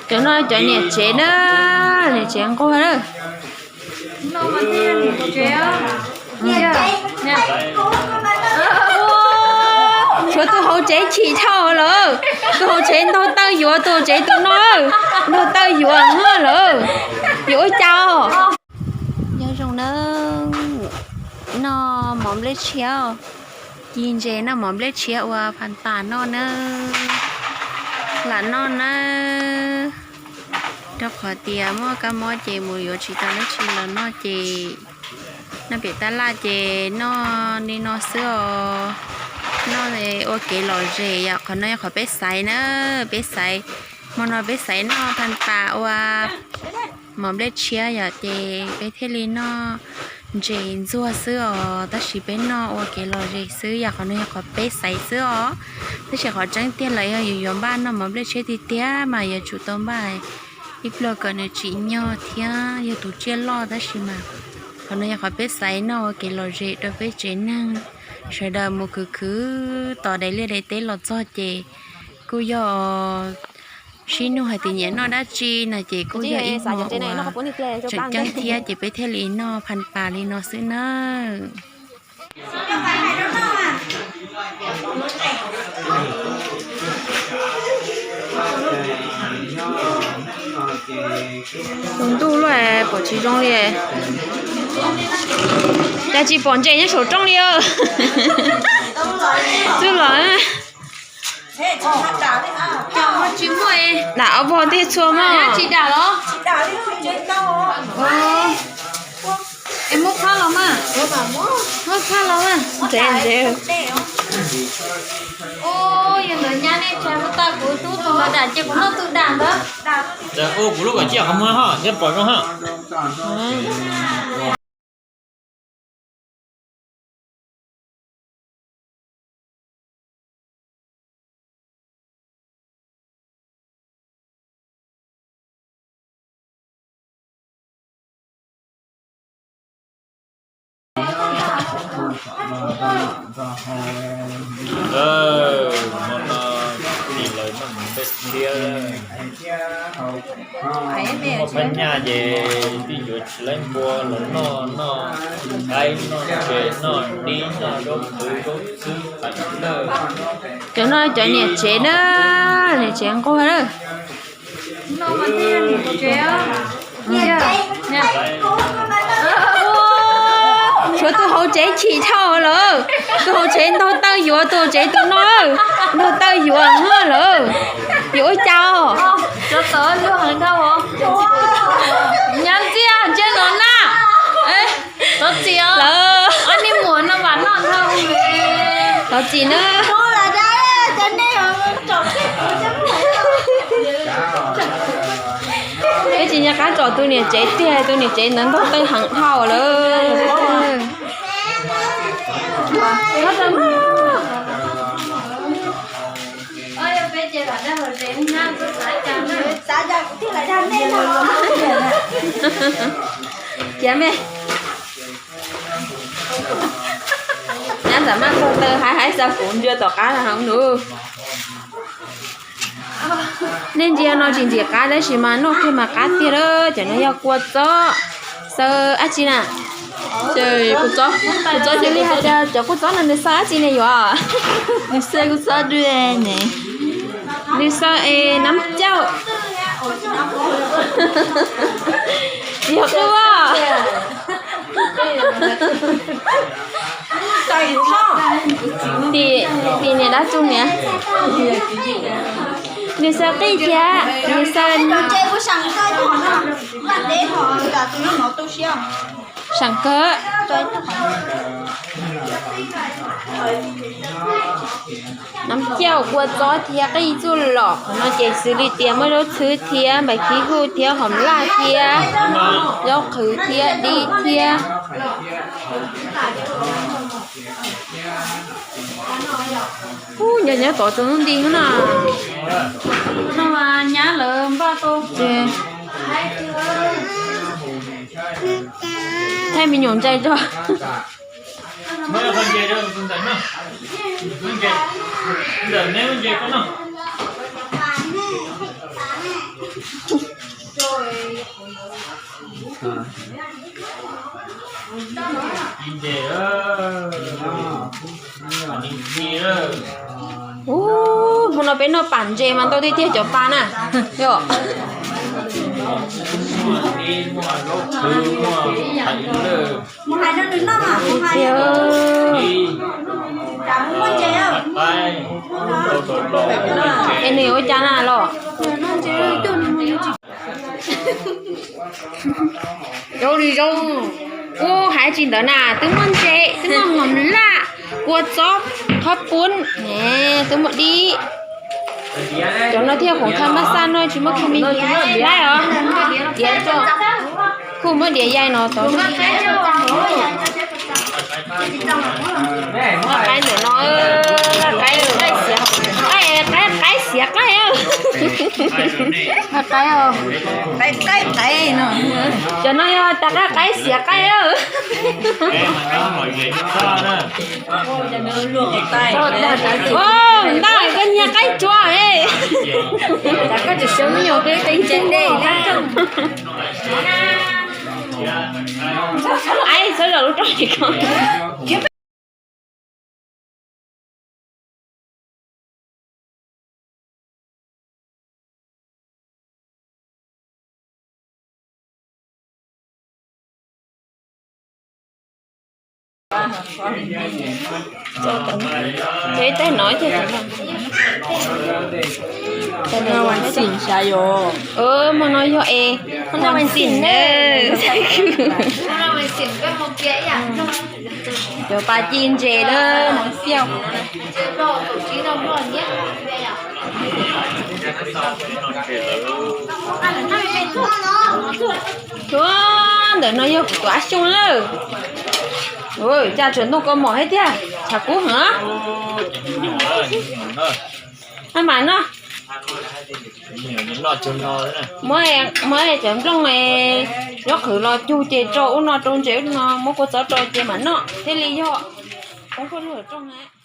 Cov no cov niam tsev na, niam tsev nquag na. Tshuav tus hauv tsev chim dhau lawm, tus hauv tsev ntaug taw yuav tus tsev tus no, ntaug taw yuav lawm, yuav ua cas. Nyob zoo na, noj mov nplej tshiab, ci ntses noj mov nplej tshiab ua phas tas noj na, lam noj na, rau qhov tias muaj kab mob ces mus yuav tsis tau dab tsi los noj ces noj pem tab laj ces noj li no xwb os, noj ua kev lom zem yom, qhov no yog qhov peb xaiv na, peb xaiv, hmo no peb xaiv noj phas tas ua mov nplej tshiab yom, ces peb thiaj li noj ntses ntxuag xwb os, tab sis peb noj ua kev lom zem xwb yom, qhov no yog qhov peb xaiv xwb os, tab sis qhov tseeb tiag lawm yog yus yuav npaj noj mov nplej tshiab tiag tiag mas yuav tsum tau npaj ib pluag kom nws tsim nyog thiab yog tus tsiaj loj, tab sis mas qhov no yog qhov peb xaiv noj ua kev lom zem rau peb tsev neeg sawv daws mus khwv khwv tos daim liaj daim teb los txog ces kuj yog sib nug hais tias nyiam noj dab tsi no ces kuj yog ib hmo uas tseem ceeb thiab ces peb thiaj li noj phas tas li no xwb nawb. Tus ntuj luaj pom tsis zoo li. Cas tsis pom ntses nyob saum rooj li. Txwj los dam ob vog tej txhua mog. Tsis dam los? Es muab phab los mas. Muab phab los mas. Ntses ntses. Yog ntawd nyab nej tsa hu tau kuv tub tus los dam ces kuv noj tus dam ntawd. Kuv lub kom ciaj qhov muag ho thiab pom zoo ho. Hmo no tim lawv noj mov nplej tshiab, muaj phab nyaj ces twb yuav tsis laib npua los noj, noj qaib noj ntses noj dib noj zaub qhwv zaub xwb qab lawm. Cov no cov niam tsev na, niam tsev nquag na. Tshuav tus hauv tsev chim dhau lawm, tus hauv tsev ntaug taw yuav tus tsev tus no, ntaug taw yuav lawm, yuav ua cas. Nyab ntxiag ntsia no na. Thov txim os. Ob niag muam no vam noj dhau. Thov txim na. Peb tsis nco qab tsom tus niam tsev tiag, tus niam tsev ntawd ntaug taw heev dhau lawm. Cia me, nyab ntxawm maj txog taw haib haib xav kuv ntsia tom qab heev nus. Nej ntsia no tsis ntxim qab tab sis mas noj kiag mas qab tiag lawm. Cov no yog kua txob xaw dab tsi na? Kua txob, kua txob xws li hais tias cov kua txob no nws xaw dab tsi ne yuav? Nws xaw kua txob dub ne. Nws xaw es nab cauj. Yog qub. Tim, tim niam dab tug niam. Nws xaw qij thiab nws xaw seem kawg. Nab cauj, kua txob thiab qij txuj lom. Qhov no ces xws li tias muaj zaub txhwb thiab npais khib huj thiab hom laj thiab zaub qhwv thiab dib thiab. Ub, nyob nyob tod tsaus ntuj nti no na. No mas nyab lawv npaj tau ces thaij me nyuam ntses tso. Ub, hmo no peb noj pam ntses mas ntau tiag tiag cov pa na. Yog. Es nws ua cas na los? Zoo li zoo. Kuv hais tsis ntawd na, twb muaj ntses, twb muaj hom laj, kua txob, thob pub, twb muaj dib. Cov no thiaj khoom kha mab xaj no tsis muaj kha me ntsis laib os. Diav tso, kuj muab diav yai no tau. Qaib ntawm no, qaib, qaib, qaib xiav qaib. Qaib, qaib, qaib no. Cov no yog tas qaib, qaib xiav qaib. Ntau koj nyiag qaib tsuag. Ai, txhob zam lub rooj ko. Ces ib tag no ces, hmo no yog es, hmo no xim na. Cov pas ci ntses na, hmoov xiaj. Tuaj, ntawm no yog kuv tus ab xyoo na. Cas tseem ntoo kaus mom thiab tiag, tshav kub heev. Maj mam noj. Muab cov nplooj, nyob qhwv los cug ces rau ub no, rau ntses ub no, muab kua txob rau ces mam noj thiaj li yog. Poob kua lug rooj na.